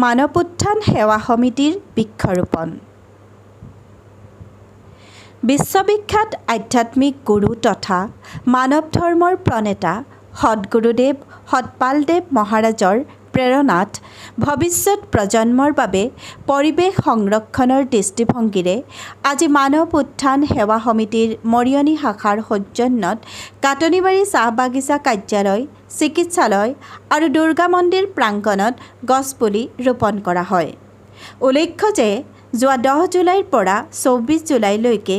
মানৱ উত্থান সেৱা সমিতিৰ বৃক্ষৰোপণ। বিশ্ববিখ্যাত আধ্যাত্মিক গুৰু তথা মানৱ ধৰ্মৰ প্ৰণেতা সদগুৰুদেৱ সৎপালদেৱ মহাৰাজৰ প্ৰেৰণাত ভৱিষ্যত প্ৰজন্মৰ বাবে পৰিৱেশ সংৰক্ষণৰ দৃষ্টিভংগীৰে আজি মানৱ উত্থান সেৱা সমিতিৰ মৰিয়নি শাখাৰ সৌজন্যত কাটনিবাৰী চাহ বাগিচা কাৰ্যালয়, চিকিৎসালয় আৰু দুৰ্গা মন্দিৰ প্ৰাংগণত গছপুলি ৰোপণ কৰা হয়। উল্লেখ্য যে যোৱা 10 জুলাইৰ পৰা 24 জুলাইলৈকে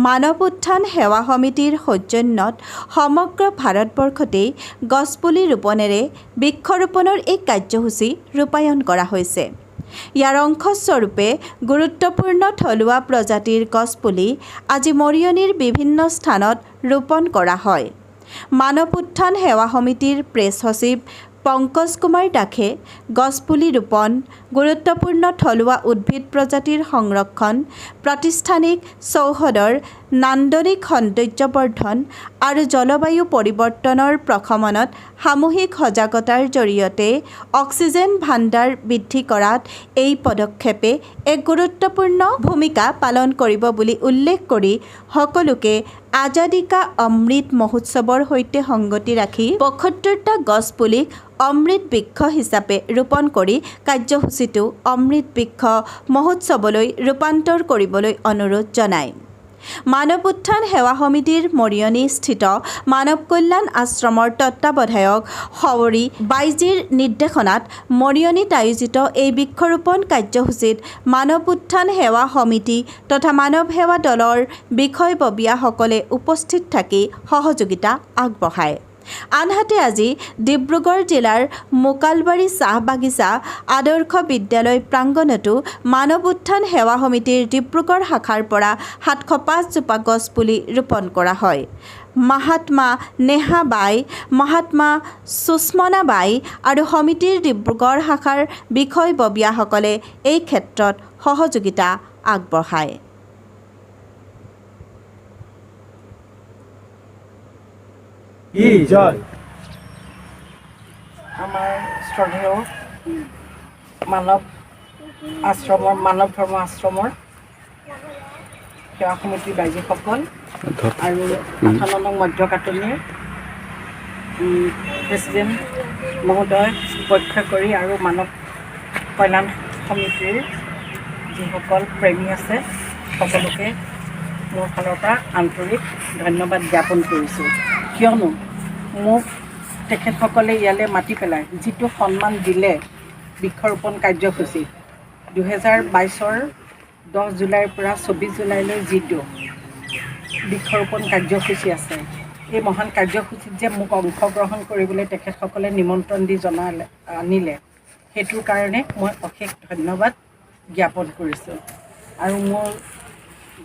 মানৱ উত্থান সেৱা সমিতিৰ সৌজন্যত সমগ্ৰ ভাৰতবৰ্ষতেই গছপুলি ৰোপণেৰে বৃক্ষৰোপণৰ এই কাৰ্যসূচী ৰূপায়ণ কৰা হৈছে। ইয়াৰ অংশস্বৰূপে গুৰুত্বপূৰ্ণ থলুৱা প্ৰজাতিৰ গছপুলি আজি মৰিয়নিৰ বিভিন্ন স্থানত ৰোপণ কৰা হয়। মানৱ উত্থান সেৱা সমিতিৰ প্ৰেছ সচিব পংকজ কুমাৰ দাসে গছপুলি ৰোপণ, গুৰুত্বপূৰ্ণ থলুৱা উদ্ভিদ প্ৰজাতিৰ সংৰক্ষণ, প্ৰতিষ্ঠানিক চৌহদৰ নান্দনিক সৌন্দৰ্যবৰ্ধন আৰু জলবায়ু পৰিৱৰ্তনৰ প্ৰশমনত সামূহিক সজাগতাৰ জৰিয়তে অক্সিজেন ভাণ্ডাৰ বৃদ্ধি কৰাত এই পদক্ষেপে এক গুৰুত্বপূৰ্ণ ভূমিকা পালন কৰিব বুলি উল্লেখ কৰি সকলোকে আজাদী কা অমৃত মহোৎসৱৰ সৈতে সংগতি ৰাখি 75টা গছপুলিক অমৃত বৃক্ষ হিচাপে ৰোপণ কৰি কাৰ্যসূচীটো অমৃত বৃক্ষ মহোৎসৱলৈ ৰূপান্তৰ কৰিবলৈ অনুৰোধ জনায়। মানৱ উত্থান সেৱা সমিতিৰ মৰিয়নিস্থিত মানৱ কল্যাণ আশ্ৰমৰ তত্ত্বাৱধায়ক সৱৰী বাইজীৰ নিৰ্দেশনাত মৰিয়নিত আয়োজিত এই বৃক্ষৰোপণ কাৰ্যসূচীত মানৱ উত্থান সেৱা সমিতি তথা মানৱ সেৱা দলৰ বিষয়ববীয়াসকলে উপস্থিত থাকি সহযোগিতা আগবঢ়ায়। আনহাতে আজি ডিব্ৰুগড় জিলাৰ মোকালবাৰী চাহ বাগিচা আদৰ্শ বিদ্যালয় প্ৰাংগণতো মানৱ উত্থান সেৱা সমিতিৰ ডিব্ৰুগড় শাখাৰ পৰা 705 জোপা গছপুলি ৰোপণ কৰা হয়। মহাত্মা নেহা বাই, মহাত্মা সুষমনা বাই আৰু সমিতিৰ ডিব্ৰুগড় শাখাৰ বিষয়ববীয়াসকলে এই ক্ষেত্ৰত সহযোগিতা আগবঢ়ায়। কি জয়। আমাৰ শ্ৰদ্ধেয় মানৱ আশ্ৰমৰ, মানৱ ধৰ্ম আশ্ৰমৰ সেৱা সমিতিৰ বাইজীসকল আৰু আঠানং মধ্য কাটনিৰ প্ৰেচিডেণ্ট মহোদয় পক্ষ কৰি আৰু মানৱ কল্যাণ সমিতিৰ যিসকল প্ৰেমী আছে, সকলোকে মোৰ ফালৰ পৰা আন্তৰিক ধন্যবাদ জ্ঞাপন কৰিছোঁ। কিয়নো মোক তেখেতসকলে ইয়ালৈ মাতি পেলাই যিটো সন্মান দিলে, বৃক্ষৰোপণ কাৰ্যসূচী 2022ৰ 10 জুলাইৰ পৰা 24 জুলাইলৈ যিটো বৃক্ষৰোপণ কাৰ্যসূচী আছে, এই মহান কাৰ্যসূচীত যে মোক অংশগ্ৰহণ কৰিবলৈ তেখেতসকলে নিমন্ত্ৰণ দি জনালে, আনিলে, সেইটোৰ কাৰণে মই অশেষ ধন্যবাদ জ্ঞাপন কৰিছোঁ। আৰু মোৰ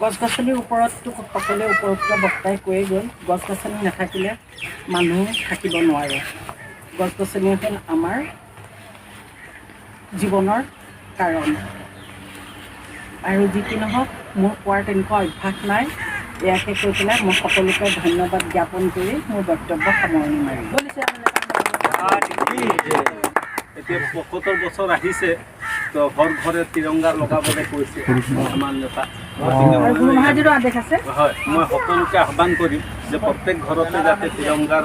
গছ গছনিৰ ওপৰততো সকলোৱে উপৰোক্ত বক্তাই কৈয়ে গ'ল, গছ গছনি নাথাকিলে মানুহ থাকিব নোৱাৰে। গছ গছনি হ'ল আমাৰ জীৱনৰ কাৰণ। আৰু যি কি নহওক, মোৰ কোৱাৰ তেনেকুৱা অভ্যাস নাই। ইয়াকে কৈ পেলাই মই সকলোকে ধন্যবাদ জ্ঞাপন কৰি মোৰ বক্তব্য সামৰণি মাৰিলোঁ। এতিয়া 75 বছৰ আহিছে, তো ঘৰ ঘৰে তিৰংগা লগাবলৈ কৈছে আমাৰ নেতা। গতিকে আৰু গুৰু মহাৰাজৰো আদেশ আছে। হয়, মই সকলোকে আহ্বান কৰিম যে প্ৰত্যেক ঘৰতে যাতে তিৰংগাৰ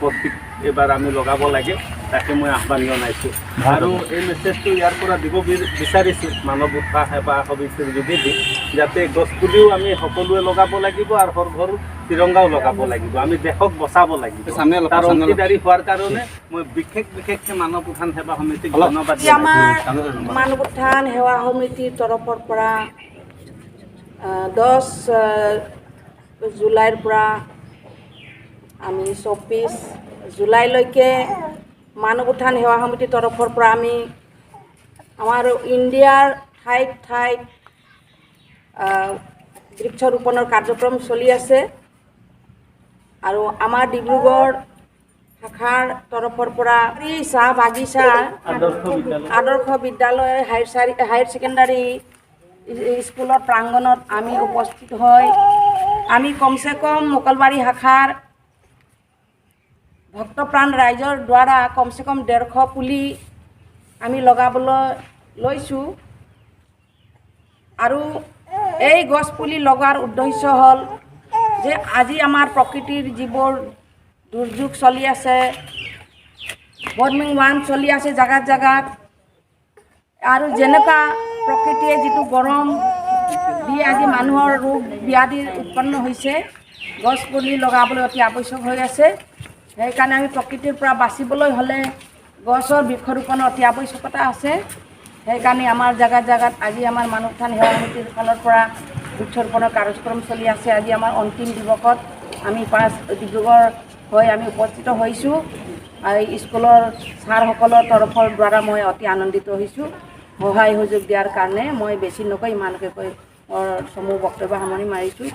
প্ৰতীক এইবাৰ আমি লগাব লাগে, তাকে মই আহ্বান জনাইছোঁ। আৰু এই মেছেজটো ইয়াৰ পৰা দিব বিচাৰিছোঁ মানৱ উত্থান সেৱা সমিতিৰ যোগেদি, যাতে গছপুলিও আমি সকলোৱে লগাব লাগিব আৰু ঘৰ ঘৰ তিৰংগাও লগাব লাগিব। আমি দেশক বচাব লাগিব। তাৰ অংশীদাৰী হোৱাৰ কাৰণে মই বিশেষকৈ মানৱ উত্থান সেৱা সমিতিক ধন্যবাদ আজি আমাৰ জনাইছোঁ। মানৱ উত্থান সেৱা সমিতিৰ তৰফৰ পৰা 10 জুলাইৰ পৰা আমি 24 জুলাইলৈকে মানৱ উত্থান সেৱা সমিতিৰ তৰফৰ পৰা আমি আমাৰ ইণ্ডিয়াৰ ঠাইত ঠাইত বৃক্ষৰোপণৰ কাৰ্যক্ৰম চলি আছে। আৰু আমাৰ ডিব্ৰুগড় শাখাৰ তৰফৰ পৰা এই চাহ বাগিচাৰ আদৰ্শ বিদ্যালয়। আদৰ্শ বিদ্যালয় হায়াৰ ছেকেণ্ডাৰী স্কুলৰ প্ৰাংগণত আমি উপস্থিত হৈ আমি কমচে কম মোকলবাৰী শাখাৰ ভক্তপ্ৰাণ ৰাইজৰ দ্বাৰা কমচে কম 150 পুলি আমি লগাবলৈ লৈছোঁ। আৰু এই গছপুলি লগোৱাৰ উদ্দেশ্য হ'ল যে আজি আমাৰ প্ৰকৃতিৰ যিবোৰ দুৰ্যোগ চলি আছে, ৱাৰ্মিং ওৱান চলি আছে জেগাত জেগাত, আৰু যেনেকুৱা প্ৰকৃতিয়ে যিটো গৰম দি আজি মানুহৰ ৰোগ ব্যাধিৰ উৎপন্ন হৈছে, গছ পুলি লগাবলৈ অতি আৱশ্যক হৈ আছে। সেইকাৰণে আমি প্ৰকৃতিৰ পৰা বাচিবলৈ হ'লে গছৰ বৃক্ষৰোপণৰ অতি আৱশ্যকতা আছে। সেইকাৰণে আমাৰ জেগাত জেগাত আজি আমাৰ মানৱ উত্থান সেৱা সমিতিৰ ফালৰ পৰা বৃক্ষৰোপণৰ কাৰ্যক্ৰম চলি আছে। আজি আমাৰ অন্তিম দিৱসত আমি পাঁচ ডিব্ৰুগড় হৈ আমি উপস্থিত হৈছোঁ আৰু স্কুলৰ ছাৰসকলৰ তৰফৰ দ্বাৰা মই অতি আনন্দিত হৈছোঁ। সহায় সুযোগ দিয়াৰ কাৰণে মই বেছি নকৈ ইমানকে কৈ মোৰ চমু বক্তব্য সামৰণি মাৰিছোঁ।